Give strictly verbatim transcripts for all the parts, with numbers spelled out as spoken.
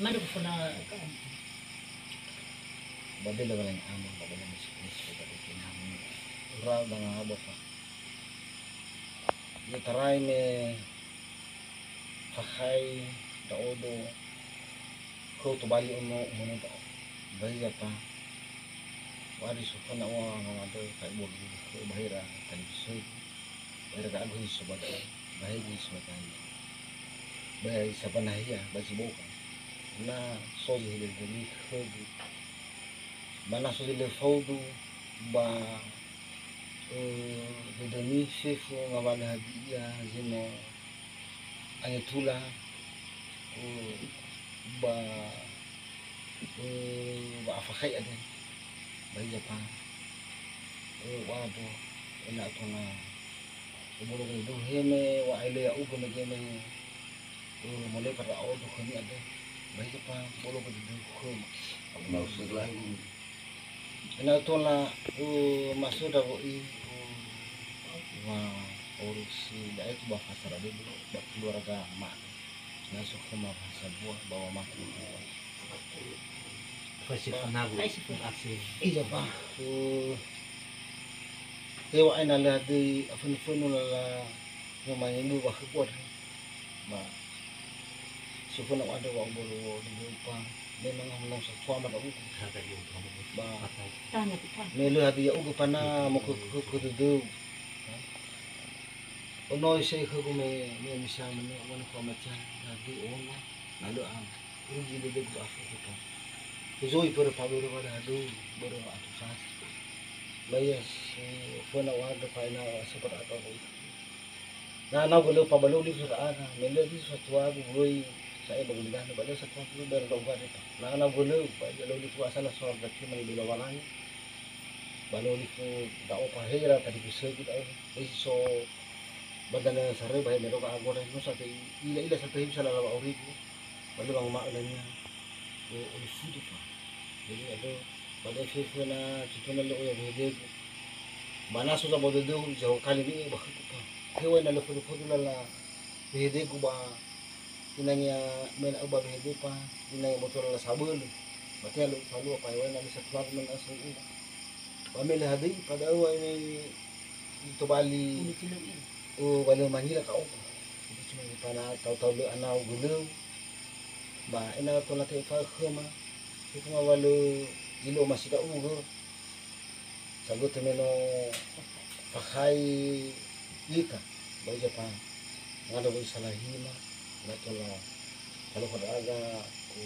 Mane gufuna ka. Ba dela walang ama, ba dela mis-, mis-, ba dela kinami. Ura ba ngabo fa. Ia tarai me fakhai ndra'odo khöu tobali ono umunu ndra'o. Ba hiza ta. Wari sofana ua ngamandö kai bolu khöu bahera tani bisögu. Bahera ka agu hiso ba da'ö. Bahera hiso ba da'ö. Ba hiso ba nahia, ba si boka. Na so zi hele demi khögu. Ba na so zi le faudu, ba, eh, dödömi fefu ngawalö hadia zi no angetula, eh, ba, eh, ba afakhai ade. Ba hiza pa, eh, wa'abo, ena'ö tona, eh, bolo gede duhe me wa'aile ya'ugö mege me, eh, mole para odo khömi ade. Ba hiza pa, bolo gede duhe me. Maksudnya? Ena'ö tola, uh, masöndra wo'i, uh, wa urusi da'e tu ba fasara dulu, ba keluarga ma'e. Na so khöma bahasa bua, ba wa ma'e. Faisi fanagu, faisi fanagu. Iya, Pak. Uh, hewa aina lagi afun-funu lala, yang main dulu, wah, kuat. Ba, soföna wa'andrö wa'ombolo di Lupa, memang menang satuama ba uku. Ba, me lö hadia ya'ugö pana mokö-, kö-, kö dödöu. Ono isei khögu me, me misa mene, ono khöu maca, hadia ono, na lö am. Urugi dödögu afu kuta. Uzoi pöre pabörö wada hadia, börö wa'atukasi. Ba iya, soföna wa'andrö paena sepat atau Na, na gölö pa ba lö lifu sa'aga, me lö lifu satuagu wöi sa'ae ba gulidanö, ba lö satuagu lö darö da'uga deta. Na, na gölö pa lö lifu asala soal dati mani bela walangi. Ba lö lifu da'o pa hera tadi kusögu da'ö. Esi so ba danö sarö ba he meroga agora no sate ila-ila sate hibu sala lawa oribu. Ba lö wanguma'ö dania, o, olifudu pa. Jadi, ada, ba da'e fefu na tutuna lö oya wehedegu. Ba na so zabo dödöu, zaho kali we'e ba khögu pa. Hewa na lö fodu-fodu lala wehedegu ba inania mena ba wehede pa, inania motora la sabölö. Ba tea lö falua pa hewa na lö satuagu mena asal ua. Ba me lö hadöi, padahal wa ini tobali, Ini cilok ini. Oh, ba lö mangila ka opa. Itu cuma di pana tau-tau lö anau gölö. Ba, ena'ö tola te'efa'ö khöma, fefu ngawalö zi lö omasi da'ugö, sagötö me no fakhai ita, ba hiza pa ngandrö wöi salahima, na tola falukha ndra'aga, o,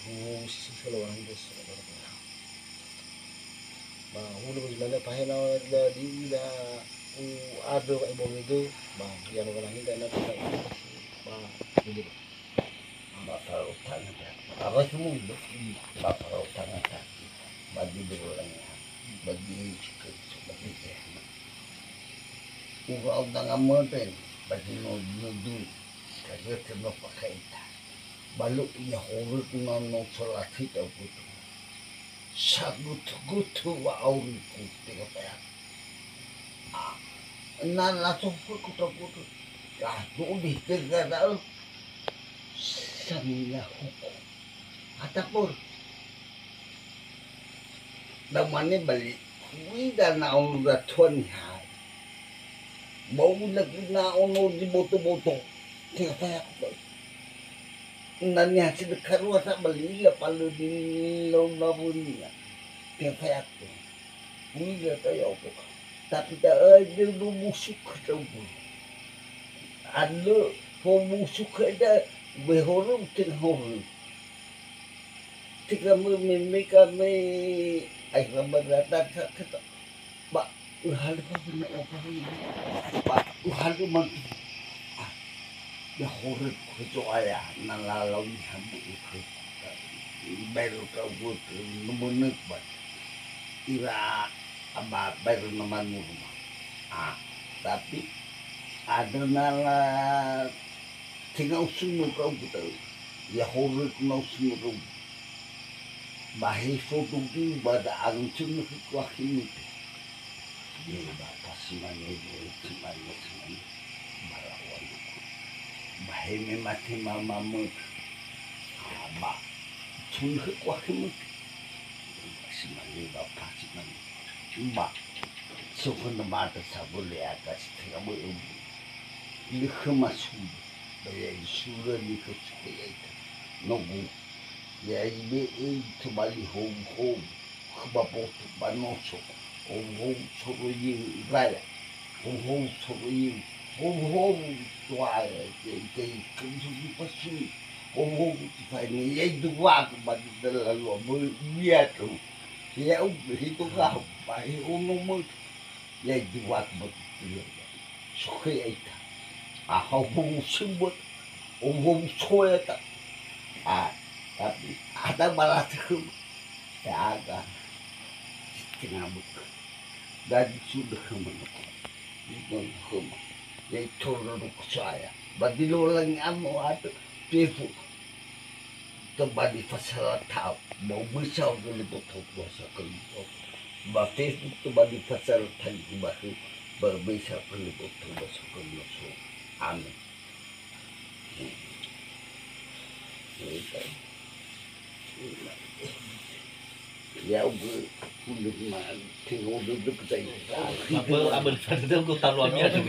gu sisi felo orang des, orang des. Ba, hulö wöi manö pahena la di ila u andrö wa'ebolo dödö, ba, ya no walangi nda na tola, ba, dödö. Ba farao tangan ta. Awas mu, ba farao tangan ta. Ba di berulang, ba di Yesus Kristus, ba di Tuhan. Urau tangan meten, ba di no, no dui. Kagötö no pakaita. Ba lö ia horögu na no solatita ugutu. Sagötö-götö wa'aurigu, tega paya. Ah, na lato fuku takutu. Lah, tu'u di tega da'ö. Samila huku. Atapur. Da mane bali. Uida na onu datua nihai. Bau na, na ono di boto-boto. Tega paya. Na niha si dekarua sa bali la palö di lau nawunia. Tega paya. Uida ta ya opo. Tapi ta ai de do musuk ta upo. Ando fo musuk da behoro tega horö. Tega me, me, me ka me ai ka ba da, da, da, da. Ba, uhalö ba, ba, ba, ba, ba, uhalö man. Ah, ya horö ko Zo'aya, na lalau ni habu ko. Baero ka buat, eh, nemenek ba. Ira aba baero na manurma. Ah, tapi ada na la tenga usunö ka uku tahu. Ya horö na usunö ka uku. Ba he foto tu ba da arung cuma ke kuah ini. Ba fasi mane, ba fasi mane, ba la'oa nuku. Ba he me mate mama mö. Ah, ba tun he kuahe mö. Ba si mane, ba fasi mane. Ba so khöna mata sabölö aga si tenga bö'ö. Lö khöma sulu. Ba ya isurö ni khö suku ya ita. Nogu. Ya ibe'e tobali hou-hou. Khöba boto ba noso, hou-hou soroiu raya, hou-hou soroiu, hou-hou tuae, tei, tei, kemsugi pasui, hou-hou tufaine, yai duwagu ba di dalalua, böi uya tu, ya'u, hito gahu, ba he ono möi, yai duwagu ba di dalalua. Sokhöi aita. Aha hou sumber, hou soya ta. Ah, tapi ada balas khöma. Ya aga. Tenga buk. Dari sudah khöma nuku. Nuku khöma. Ya itu nuku saya. Ba di lolangi amo ada. Tefu. Tobali fasala tau, ba bisa gele boto kuasa kali boto. Ba Facebook tobali fasala tau, ba hu, ba bisa gele boto kuasa kali boto. Amin. Ya, ugu, ugu ma, tengo ugu, ugu, ugu, Abel, Abel, Abel, Abel, Abel,